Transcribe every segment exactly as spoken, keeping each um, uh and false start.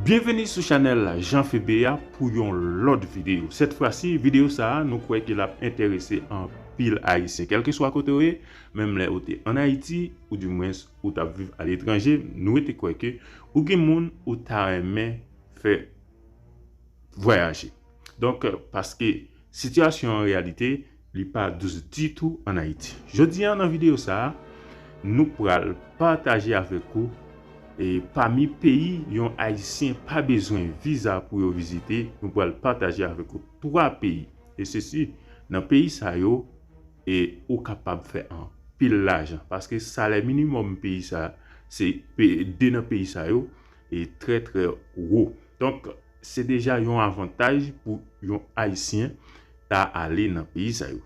Byenveni sou chanèl Jean Febe a pou yon lòt videyo. Sèt fwa si, videyo sa a, nou kwè ke l ap enterese anpil Ayisyen. Kèlkeswa kote w ye, menm lè ou te ann Ayiti, oudimwens ou t ap viv aletranje, nou rete kwè ke ou gen moun ou ta renmen fè vwayaje. Donk, paske sitiyasyon an reyalite, li pa dous ditou ann Ayiti. Jodi a, nan videyo sa a, nou pral pataje avèk ou, e pami peyi yon Ayisyen pa bezwen viza pou yo vizite, nou pral pataje avèk ou twa peyi. E sesi, nan peyi sa yo, e ou kapab fè anpil lajan. Paske salè minimòm peyi sa, se pe-, de nan peyi sa yo, e trè, trè wo. Donk, se deja yon avantaj pou yon Ayisyen ta ale nan peyi sa yo.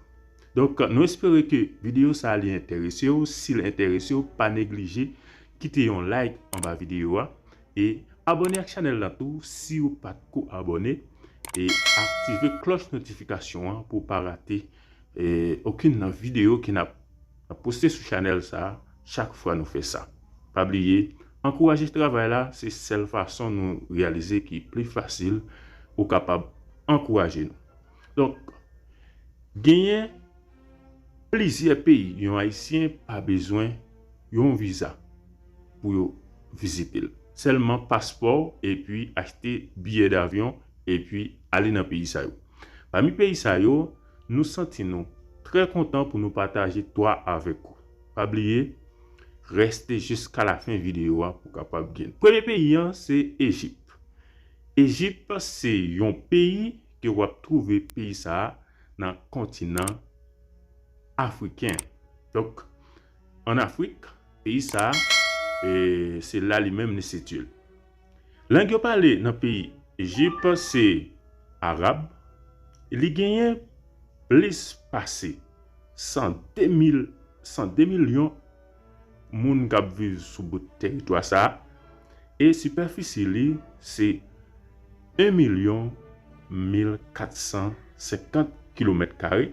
Donk, nou espere ke videyo sa a li enterese w. Si l enterese w, pa neglije kite yon like anba videyo a e abòne ak chanèl la tou si w pa t ko abòne e aktive klòch notifikasyon an pou w pa rate e, okenn nan videyo ke n ap, n ap poste sou chanèl sa a chak fwa nou fè sa. Pa bliye, ankouraje travay la, se sèl fason nou reyalize ki pli fasil ou kapab ankouraje nou. Donk, genyen plizyè peyi yon Ayisyen pa bezwen yon viza pou yo vizite l. Sèlman paspò epi achte biyè davyon epi ale nan peyi sa yo. Pami peyi sa yo, nou santi nou trè kontan pou nou pataje twa avèk ou. Pa bliye, reste jiska lafen videyo a pou w kapab gen. Premye peyi an, se Ejip. Ejip se yon peyi ke w ap twouve peyi sa a nan kontinan afriken. Donk, ann Afrik, peyi sa a, e, se la li menm li sitiye l. Lang yo pale nan peyi Ejip se arab. Li genyen plis pase san de mil, san de milyon moun k ap viv sou bout tèritwa sa a, e sipèfisi li se en milyon mil kat san senkant kilomèt kare.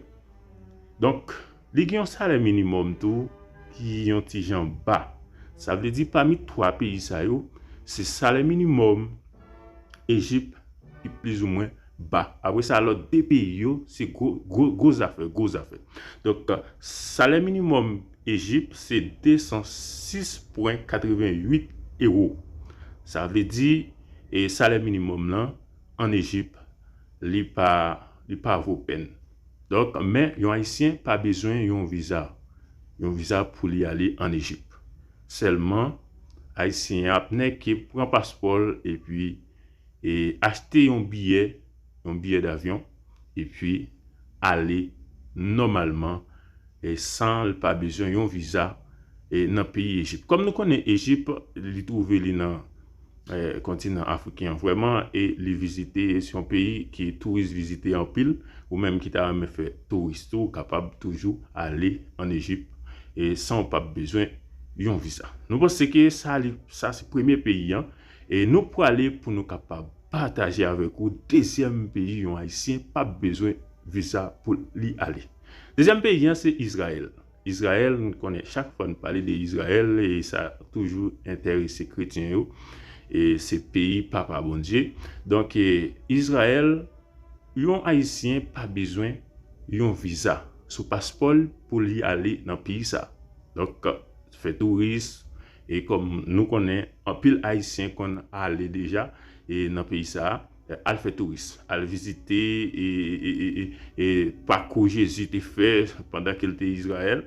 Donk, li gen yon salè minimòm tou ki yon ti jan ba. Sa vle di, pami twa peyi sa yo, se salè minimòm Ejip ki plizoumwen ba. Apre sa, lòt de peyi yo, se gwo, gwo, gwo zafè, gwo zafè. Donk, salè minimòm Ejip se de san sis pwen katreven uit ewo. Sa vle di, e salè minimòm lan ann Ejip, li pa, li pa vo pèn. Donk, men yon Ayisyen pa bezwen yon viza, yon viza pou li ale ann Ejip. Sèlman, Ayisyen an ap nèke pran paspò l epi, e, achte yon biyè, yon biyè davyon, epi ale nòmalman, e, san l pa bezwen yon viza, e, nan peyi Ejip. Kòm nou konnen Ejip, li twouve li nan, e, kontinan afriken an vrèman, e li vizite, se yon peyi ke touris vizite anpil, ou menm ki ta renmen fè touris tou, ou kapab toujou ale ann Ejip, e san w p ap bezwen yon viza. Nou panse ke sa, li, sa se premye peyi an, e nou prale pou nou kapab pataje avèk ou dezyèm peyi yon Ayisyen p ap bezwen viza pou li ale. Dezyèm peyi an se Izrayèl. Izrayèl, nou konnen chak fwa n pale de Izrayèl, e sa toujou enterese kretyen yo, e se peyi Papa Bondye. Donk, e, Izrayèl, yon Ayisyen pa bezwen yon viza sou paspò l pou li ale nan peyi sa. Donk, fè touris, e kòm nou konnen, anpil Ayisyen konn ale deja, e nan peyi sa, al fè touris, al vizite, e, e, e, e, e pakou Jezi te fè pandan ke l te Izrayèl,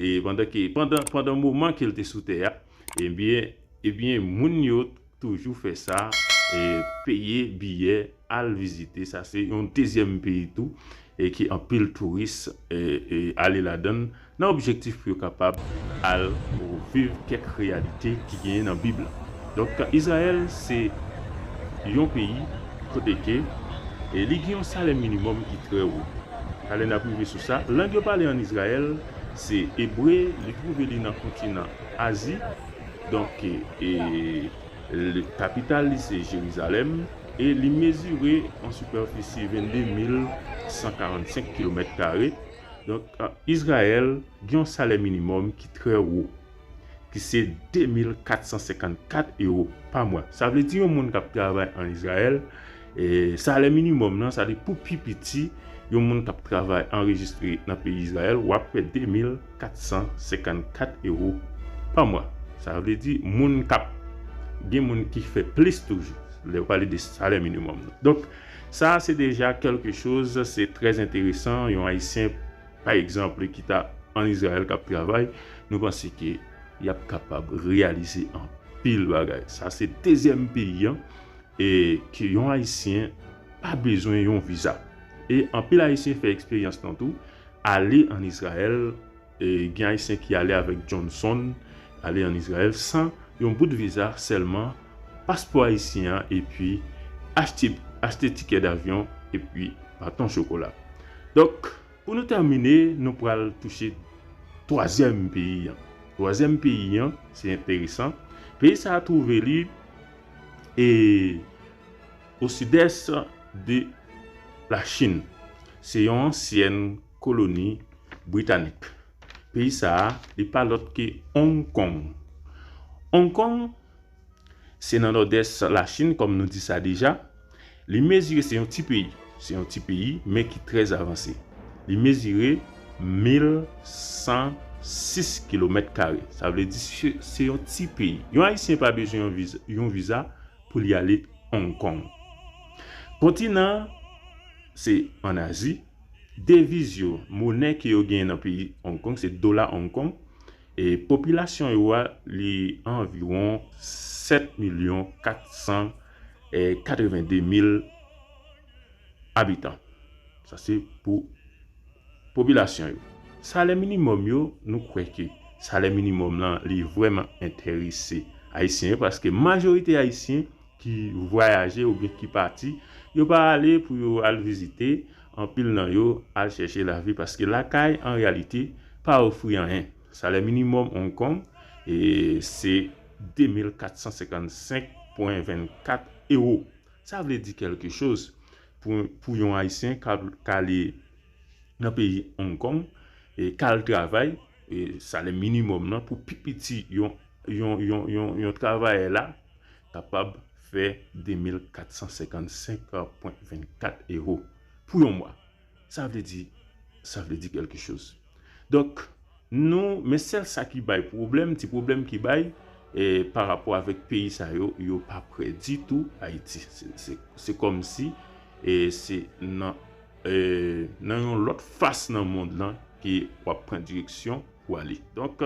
e pandan ke, pandan, pandan moman ke l te sou tè a, ebyen, ebyen, moun yo toujou fè sa, e peye biyè, al vizite. Sa se yon dezyèm peyi tou, e ki anpil touris, e, e ale ladan l, nan objektif pou yo kapab al viv kèk reyalite ki genyen nan Bib la. Donk, Izrayèl se yon peyi kote ke, e li gen yon salè minimòm ki trè wo. Talè n ap rive sou sa. Lang yo pale ann Izrayèl se ebre, li twouve li nan kontinan Azi. Donk, e, e, le, kapital li se Jerizalèm, e li mezire yon sipèfisi vennde mil san karannsenk kilomèt kare. Donk, a, Izrayèl gen yon salè minimòm ki trè wo. ki se de mil kat san senkannkat ewo pa mwa. Sa vle di yon moun k ap travay ann Izrayèl, e, salè minimòm nan, sa vle pou pi piti, yon moun k ap travay anrejistre nan peyi Izrayèl, w ap fè de mil kat san senkannkat ewo pa mwa. Sa vle di moun k ap, gen moun ki fè plis toujou, lè w pale de salè minimòm nan. Donk, sa se deja kèlke choz, se trè enteresan, yon Ayisyen, pa egzanp, ki ta ann Izrayèl k ap travay, nou panse ke y ap kapab reyalize anpil bagay. Sa se dezyèm peyi an, e ke yon Ayisyen pa bezwen yon viza. E anpil Ayisyen fè eksperyans lan tou, ale ann Izrayèl, e gen Ayisyen ki ale avèk Johnson, ale ann Izrayèl san yon bout viza, sèlman paspò ayisyen an, epi achte, achte tikè davyon, epi baton chokola. Donk, pou nou tèmine, nou pral touche twazyèm peyi an. Twazyèm peyi an, se enteresan. Peyi sa a twouve li, e, o sidès de la Chin. Se yon ansyèn koloni britanik. Peyi sa a, li pa lòt ke Hong Kong. Hong Kong, se nan nòdès la Chin, kòm nou di sa deja. Li mezire, se yon ti peyi. Se yon ti peyi, men ki trè avanse. Li mezire mil san sis kilomèt kare. Sa vle di se, se yon ti peyi. Yon Ayisyen pa bezwen yon viza, yon viza pou li ale Hong Kong. Kontinan an, se ann Azi. Deviz yo, monè ke yo genyen nan peyi Hong Kong, se dola Hong Kong. E popilasyon yo a, li anviwon sèt milyon kat san katrevende mil abitan. Sa se pou popilasyon yo. Salè minimòm yo, nou kwè ke salè minimòm lan, li vrèman enterese Ayisyen yo, paske majorite Ayisyen ki vwayaje oubyen ki pati, yo pa ale pou yo al vizite, anpil nan yo al chèche lavi, paske lakay, an reyalite, pa ofri anyen. Salè minimòm Hong Kong, e, se de mil kat san senkannsenk pwen vennkat ewo. Sa vle di kèlke choz pou, pou yon Ayisyen k al, k ale nan peyi Hong Kong, e, k al travay, e, salè minimòm nan, pou pi piti yon, yon, yon, yon, yon travayè la kapab fè de mil kat san senkannsenk pwen vennkat ewo pou yon mwa. Sa vle di, sa vle di kèlke choz. Donk, nou, men sèl sa ki bay pwoblèm, ti pwoblèm ki bay, e, pa rapò avèk peyi sa yo, yo pa prè ditou Ayiti. Se, se, se kòmsi, e, se nan, e, nan yon lòt fas nan mond lan ke w ap pran direksyon pou ale. Donk,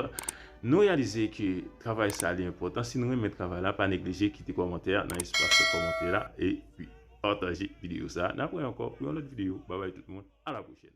nou reyalize ke travay sa li enpòtan. Si nou renmen travay la, pa neglije kite kòmantè nan espas kòmantè la, epi pataje videyo sa. N ap wè ankò pou yon lòt videyo. Babay tout moun. A la pwochèn.